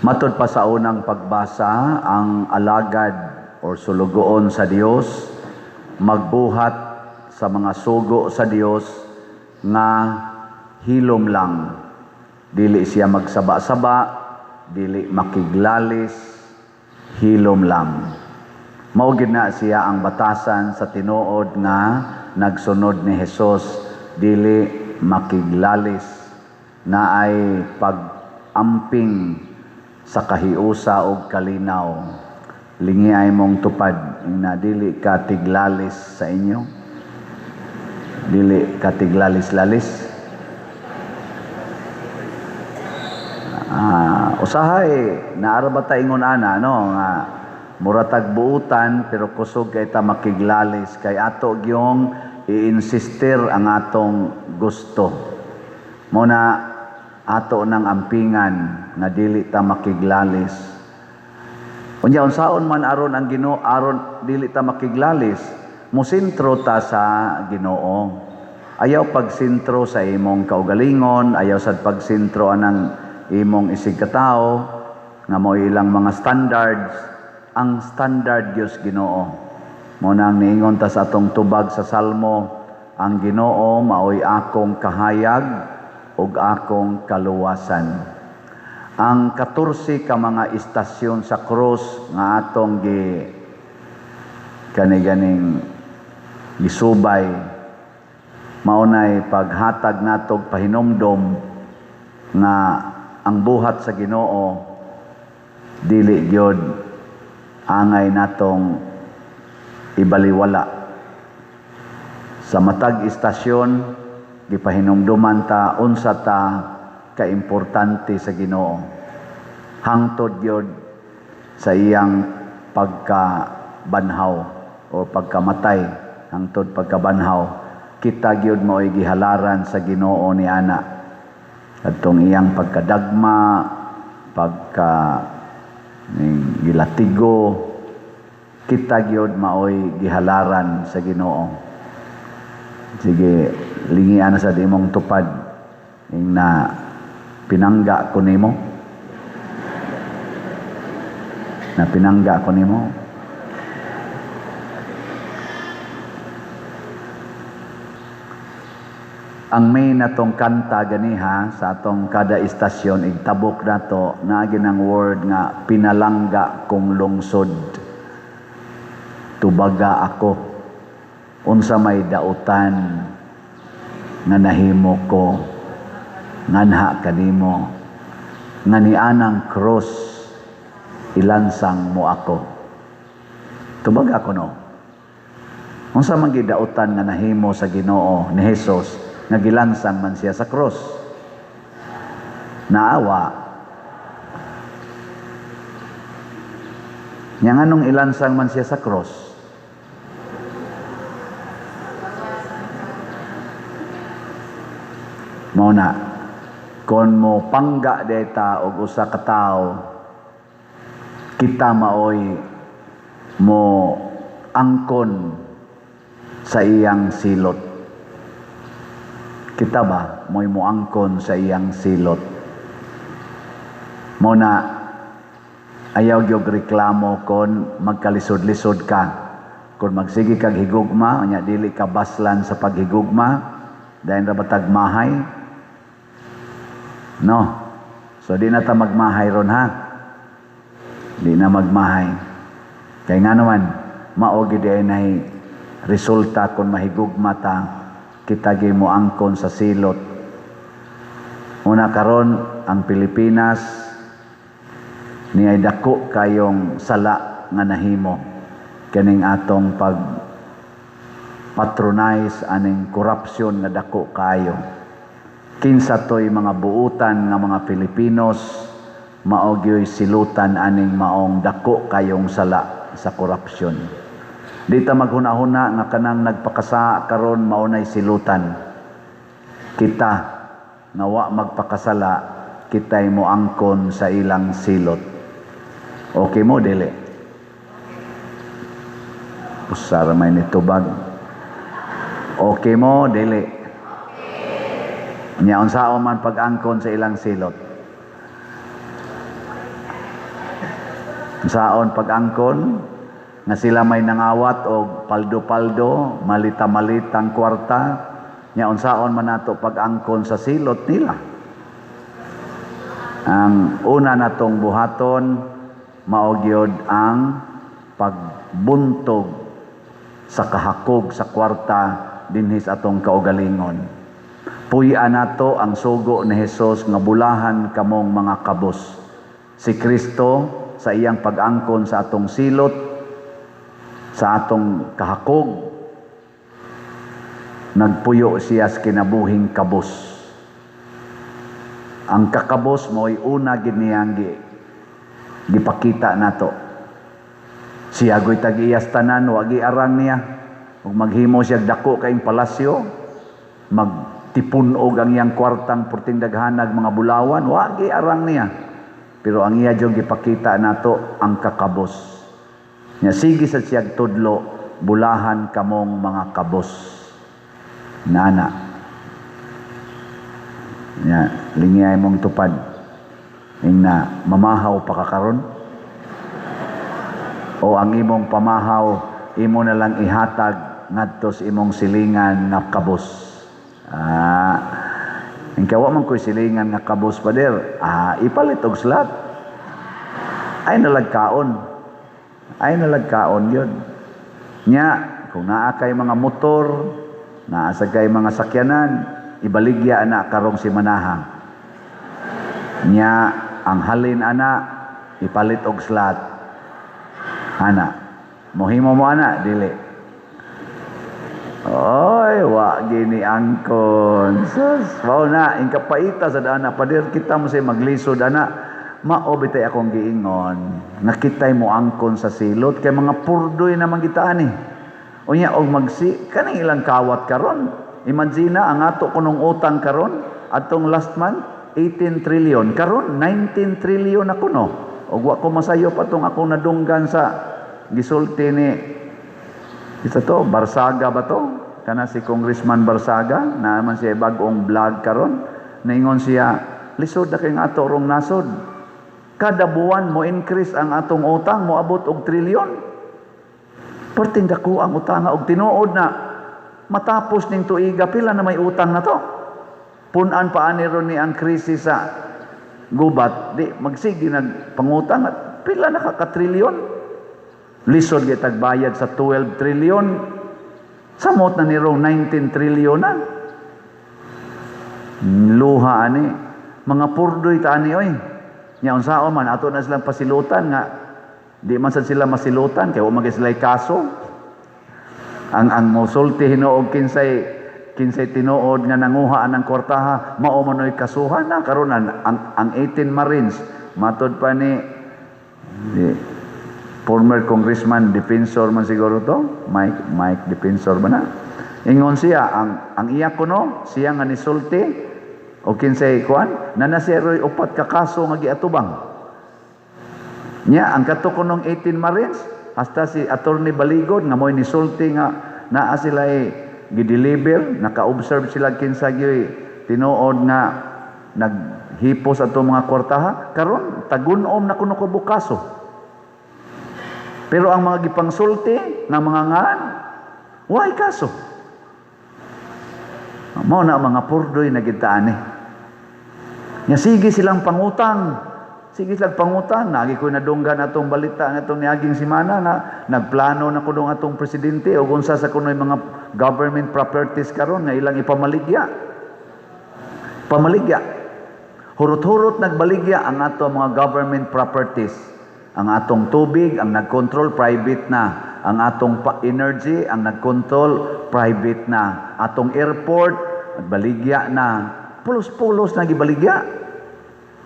Matod pa sa unang pagbasa, ang alagad or sulugoon sa Dios magbuhat sa mga sugo sa Dios nga hilom lang. Dili siya magsaba-saba, dili makiglalis, hilom lang. Mao gid na siya ang batasan sa tinuod nga nagsunod ni Hesus, dili makiglalis, na ay pag-amping sa kahiusa og kalinaw. Lingi ay mong tupad na dili ka tiglalis sa inyo. Dili ka tiglalis-lalis. Usahay naara ba ta ingon ana, no, nga muratag buutan pero kusog kay ta makiglalis kay ato gyung i-insister ang atong gusto. Mo na ato nang ampingan nga dili ta makiglalis. Unya unsaon man aron ang Ginoo aron dili ta makiglalis, mosentro ta sa Ginoo. Ayaw pagsentro sa imong kaugalingon, ayaw sad pagsentro anang imong isig katawo nga mao ilang mga standards. Ang standard Dios Ginoo. Mo nang niingon ta sa atong tubag sa Salmo, ang Ginoo maoy akong kahayag ug akong kaluwasan. Ang 14 ka mga istasyon sa krus nga atong gi kani ganing gisubay, maunay paghatag natog pahinumdom nga ang buhat sa Ginoo dili gyud angay natong ibaliwala. Sa matag istasyon gipahinumduman ta unsa ta kaimportante sa Ginoo hangtod gyud sa iyang pagkabanhaw o pagkamatay, hangtod pagkabanhaw kita gyud maoy gihalaran sa Ginoo ni ana adtong iyang pagkadagma, pagka ning gilatigo, kita gyud maoy gihalaran sa Ginoo. Sige, lingian na sa imong tupad ing na pinangga ko nimo. Na pinangga ko nimo. Ang main natong kanta ganiha sa atong kada istasyon igtabok nato naagi ng word nga pinalangga kong lungsod. Tubaga ako unsa may dautan nga nahimo ko nganha kanimo nga nianang cross ilansang mo ako. Tubaga ko no. Unsa man gidautan nga nahimo sa Ginoo ni Hesus nga gilansang man siya sa cross? Naawa. Nya nganong ilansang man siya sa cross? Mao na, kon mo pangga deta og usa ka tawo, kita maoy mo angkon sa iyang silot. Kita ba mo'y moangkon sa iyang silot? Mao na ayaw gyud reklamo kon magkalisod-lisod ka. Kon magsige kag higugma, unya dili ka baslan sa paghigugma, dayon ra batag mahay? No. So di na ta magmahay ron ha. Di na magmahay. Kay nga naman, mao gid ay nay resulta kon mahigugma ta, kita gyud moangkon sa silot. Una karon ang Pilipinas niay dako kayong sala nga nahimo kining atong pag patronize aning korupsyon nga dako kaayo. Kinsa toy mga buutan nga mga Pilipinos mao gyoy silutan aning maong dako kayong sala sa korupsyon. Di ta maghuna-huna nga kanang nagpakasa karon mao nay silutan. Kita nga wa magpakasala, kitay moangkon sa ilang silot. Okay mo dili? Usara may nitubag. Okay mo dili? Nya unsaon man pag-angkon sa ilang silot? Saon pag-angkon nga sila may nangawat og paldo-paldo, malita-malitang kwarta, nya unsaon man nato pag-angkon sa silot nila? Ang una natong buhaton mao gyud ang pagbuntog sa kahakog sa kwarta dinhi sa atong kaugalingon. Puy-an nato ang sugo ni Hesus nga bulahan kamong mga kabos. Si Kristo sa iyang pag-angkon sa atong silot, sa atong kahakog, nagpuyo siya sa kinabuhing kabos. Ang kakabos mo'y una gid niyang gipakita nato. Siya go'y tag-iyas tanan, wa giarang niya. Ug maghimo siya dako kaayong palasyo, magtipun-og ang iyang kwartang purting daghanag mga bulawan, wa giarang niya. Pero ang iya jud gipakita nato ang kakabos. Nya sige sa siyag tudlo, bulahan kamong mga kabos. Nana. Nya lingiyay mong tupad. Ingna mamahaw pa ka karon? O ang imong pamahaw, imo na lang ihatag ngadto sa imong silingan nga kabos. Ah, ingka wa man ko'y silingan nga kabos, pader. Ah, ipalit og slot. Ay nalagkaon. Ay nalagkaon yun. Nya, kung naa kay mga motor, naa sa kay mga sakyanan, ibaligya ana karong simanaha. Nya, ang halin ana, ipalit og slot. Ana, mohimo mo ana, dili? Oy, wa gini angkon. Sus, mao na, ingkapaita sa dana, pader kita mo say maglisod ana. Mao bitay akong giingon nga kitay mo angkon sa silot kay mga purdoy naman kita ani. Unya og magsi kaning ilang kawat karon. Imagine ang ato kunong utang karon atong last month 18 trillion, karon 19 trillion na kuno. Og wa ko masayop atong akong nadunggan sa gisulti ni isa to, Barsaga ba to? Kana si Congressman Barsaga, naman siya bag-ong vlog karon. Naingon siya, lisod na kayong ato rong nasod. Kada buwan mo increase ang atong utang, moabot og trilyon. Perting dako ang utanga og tinuod na matapos ning tuiga pila na may utang na to. Punan pa ani ron ni ang krisis sa gubat, di magsige nagpangutang at pila na ka trilyon. Lisod gyud tagbayad sa 12 trillion. Samot na ni rong 19 trillion na. Luha ani. Mga purdoy ta ani oy. Nya unsaon man ato na silang pasilutan nga di man sad sila masilutan kay wa man sila kaso. Ang mosulti hinuog kinsay kinsay tinuod nga nanguha ang kwartaha, mao man oy kasuhan na karon ang 18 Marines, matod pa ni former congressman Defensor man siguro to, Mike Mike Defensor ba na, ingon siya ang iya kuno siya nga nisulti o kinsay kuan na nasiroy upat ka kaso nga giatubang niya. Ang kato kunong 18 Marines, hasta si Attorney Baligod nga mo'y nisulti nga naa sila gideliver, naka-observe sila kinsa gyoy tinuod nga naghipos ato mga kwartaha, karon tagunom na kuno ko kaso. Pero ang mga gipangsulti nga mga ngan, way kaso. Mao na mga purdoy na gitaan eh. Nya sige silang pangutang. Sige silang pangutang. Nagi ko nadunggan atong balita nga atong niaging semana na nagplano na kuno atong presidente og unsa sa kunoy mga government properties karon nga ilang ipamaligya. Pamaligya. Hurot-hurot nagbaligya ang ato mga government properties. Ang atong tubig, ang nagkontrol private na. Ang atong energy, ang nagkontrol private na. Atong airport, baligya na. Pulos-pulos na gibaligya.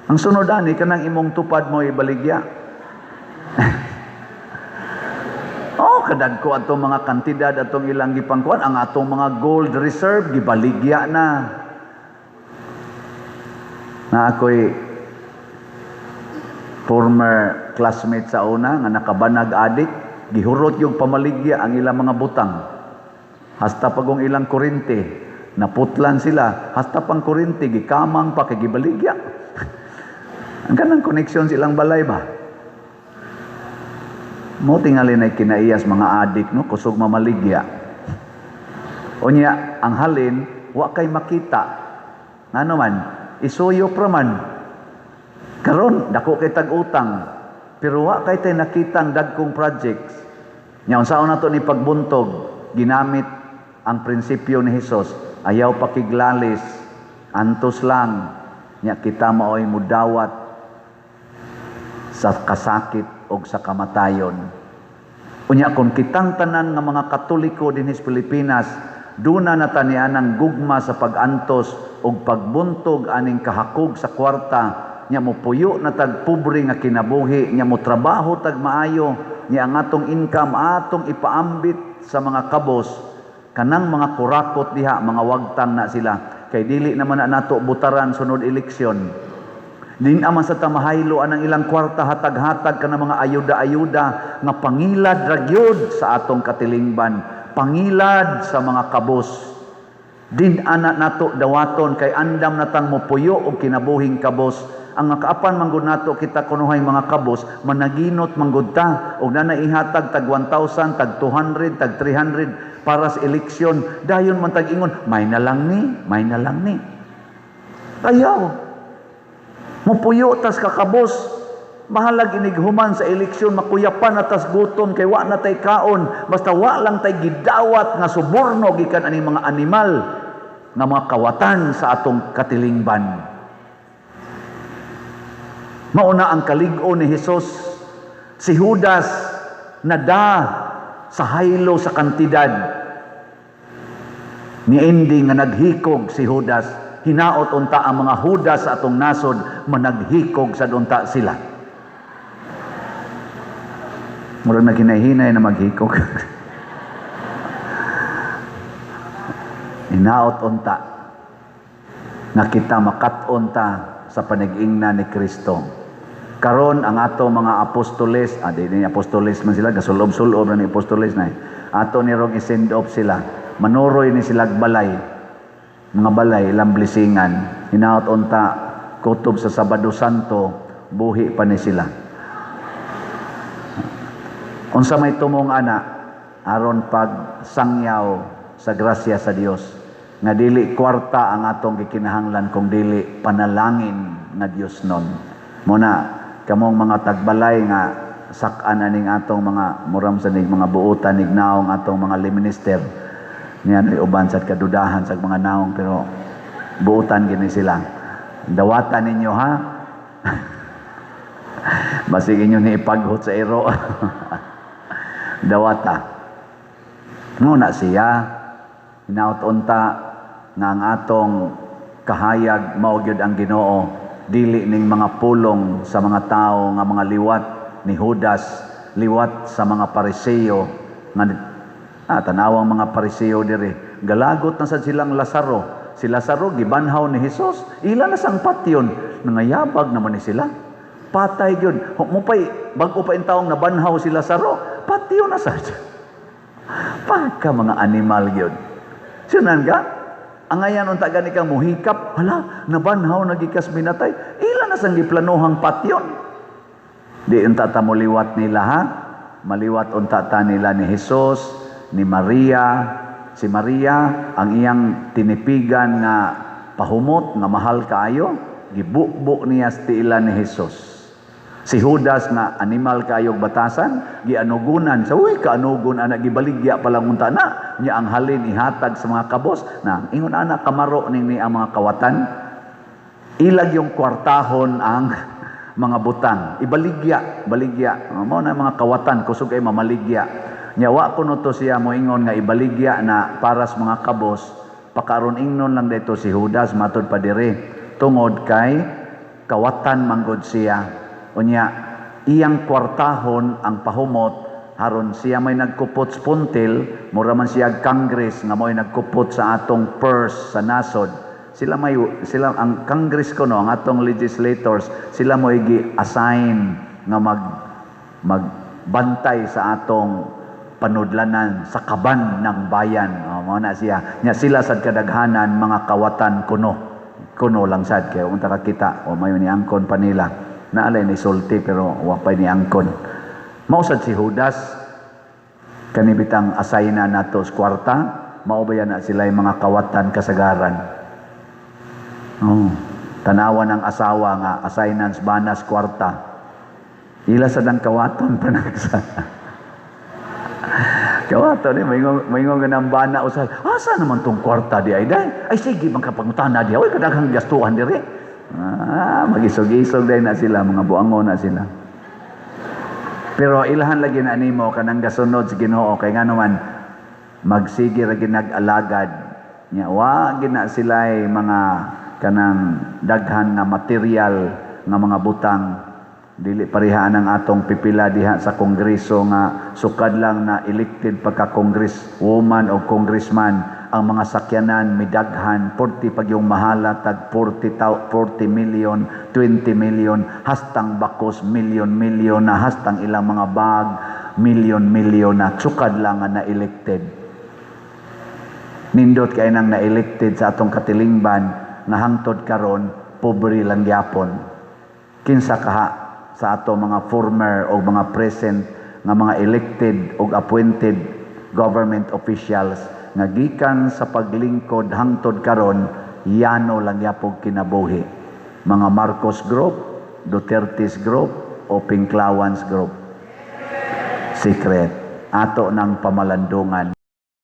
Ang sunod ani kanang imong tupad mo ibaligya. Oh, kadagko atong mga kantidad atong ilang gipangkuan, ang atong mga gold reserve gibaligya na. Na ako'y former classmate sa una nga nakabanag adik, gihurot yung pamaligya ang ilang mga butang. Hasta pagong ilang kurente, naputlan sila, hasta pang kurente, gikamang pa kay gibaligya. Ang kanang connection silang balay ba? Mo tingali na kinaiyas mga adik, no, kusog mamaligya. Unya ang halin wa kay makita. Ngano man, isuyo pra man. Karon dako kay tag-utang, pero wa kay tay nakitang dagkong projects. Nya unsaon nato ni pagbuntog, ginamit ang prinsipyo ni Hesus, ayaw pakiglalis, antos lang, nya kita maoy mudawat sa kasakit og sa kamatayon. Unya kung kitang tanan nga mga Katoliko dinhi sa Pilipinas, duna na ta nianang gugma sa pag-antos og pagbuntog aning kahakog sa kwarta, nya mopuyo na tag pobre nga kinabuhi, nya mo trabaho tag maayo, nya ang atong income atong ipaambit sa mga kabos, kanang mga kurakot diha, mga wagtang na sila, kay dili naman na nato butaran sunod eleksyon. Di naman sa ta mahaylo anang ilang kwarta, hatag-hatag ka mga ayuda-ayuda nga pangilad ra gyud sa atong katilingban, pangilad sa mga kabos. Din ana nato dawaton kay andam natang mopuyo og kinabuhing kabos. Ang kaapan manggod nato kita kunuhay mga kabos, managinot manggod ta og na ihatag tag 1,000, tag 200, tag 300 para sa eleksyon, dayon man tag ingon, "May na lang ni, may na lang ni." Ayaw. Mupuyo tas kakabos. Bahalag inighuman sa eleksyon, makuyapan na tas gutom kay wa na tay kaon. Basta wa lang tay gidawat nga suborno gikan ani mga animal nga mga kawatan sa atong katilingban. Mauna ang kalig-on ni Hesus. Si Judas nada sa haylo sa kantidad. Niindi nga naghikog si Judas. Hinaot unta ang mga Judas sa atong nasod managhikog sa unta sila. Murag naghinay-hinay na maghikog. Hinaot unta nga kita makat-on ta sa panag-ingna ni Kristo. Karon ang ato mga apostoles, di ni apostoles man sila, gasulob-sulob na ni apostoles na. Ato ni rong i-send off sila. Manuroy ni sila balay. Mga balay, ilang blesingan. Hinaot unta kutob sa Sabado Santo, buhi pa ni sila. Unsa may tumong ana aron pag sangyaw sa grasya sa Dios nga dili kwarta ang atong gikinahanglan kung dili panalangin nga Dios nun. Muna kamong mga tagbalay nga sak-an aning atong mga muram sa nig mga buotan nig naong atong mga minister niyan ay uban sa kadudahan sa mga naong, pero buotan gini sila. Dawatan ninyo, ha. Basig inyo ni ipaghot sa iro. Dawata. Nguna siya, hinaot unta nga ang atong kahayag mao gyud ang Ginoo, dili ning mga pulong sa mga tao nga mga liwat ni Judas, liwat sa mga Pariseo nga tanawang mga Pariseo diri, galagot na sad silang Lazaro. Si Lazaro gibanhaw ni Hesus, ila na sang patyon, nangayabag naman ni sila. Patay gyud. Mupay bag-o pa intawong nabanhaw si Lazaro, patyon na sad. Pagka mga animal gyud. Sinan ka? Angayan unta gani kang muhikap, hala, nabanhaw nagikas minatay. Ila na sang giplanuhang patyon. Di unta ta moliwat nila, ha? Maliwat unta ta nila ni Hesus, ni Maria. Si Maria ang iyang tinipigan nga pahumot nga mahal kaayo, gibukbuk niya sa tiila ni Hesus. Si Judas nga animal kaayog batasan, gianugunan. Sa uy, kaanugon ana, gibaligya pa lang unta na. Nya ang halin ihatag sa mga kabos. Na ingon ana kamaro ning ni ang mga kawatan. Ilag yung kwartahon ang mga butang. Ibaligya, baligya. Mao na mga kawatan kusog ay mamaligya. Nya wa kuno to siya moingon nga ibaligya na para sa mga kabos. Pakaron ingnon lang dito si Judas matud pa dire tungod kay kawatan manggod siya. Unya iyang kwartahon ang pahumot haron siya may nagkupot sa puntil, mura man siya Congress nga mo'y nagkupot sa atong purse sa nasod. Sila may sila ang Congress kuno, ang atong legislators, sila mo'y gi-assign nga magbantay sa atong panudlanan sa kaban ng bayan. O, mao na siya. Nya sila sad kadaghanan mga kawatan kuno. Kuno lang sad kay unta ka kita o may ni angkon pa nila. Naalay ni sulti pero wa pa ni angkon. Mao sad si Judas, kani bitang asay na nato sa kwarta, mao ba yan na sila yung mga kawatan kasagaran? Oh, tanawan ang asawa nga assignan sa banas kwarta. Ila sa dang kawaton panagsa. Kawaton ni maingon nga ng bana usay. Asa naman tong kwarta di ay day? Ay sige, magkapangutana di. Oy, kadaghang gastuhan diri. Ah, magisog-isog day na sila, mga buangon na sila. Pero ilhan lagi na nimo kanang gasunod sa Ginoo kay ngano man magsige ra ginag-alagad nya, wa gina sila mga kanang daghan nga material nga mga butang. Dili parehaan ang atong pipila diha sa kongreso nga sukad lang na elected pagka congresswoman o congressman, ang mga sakyanan midaghan, 40 pag yung mahala tag 40 million, 20 million, hastang bakos million million na, hastang ilang mga bag million million na, sukad lang nga na elected. Nindot kay nang na-elected sa atong katilingban nga hangtod karon pobre lang gyapon. Kinsa kaha sa ato mga former o mga present nga mga elected o appointed government officials nga gikan sa paglingkod hangtod karon yano lang yapog kinabuhi? Mga Marcos Group, Duterte's Group o Pinklawans Group? Secret ato ng pamalandungan.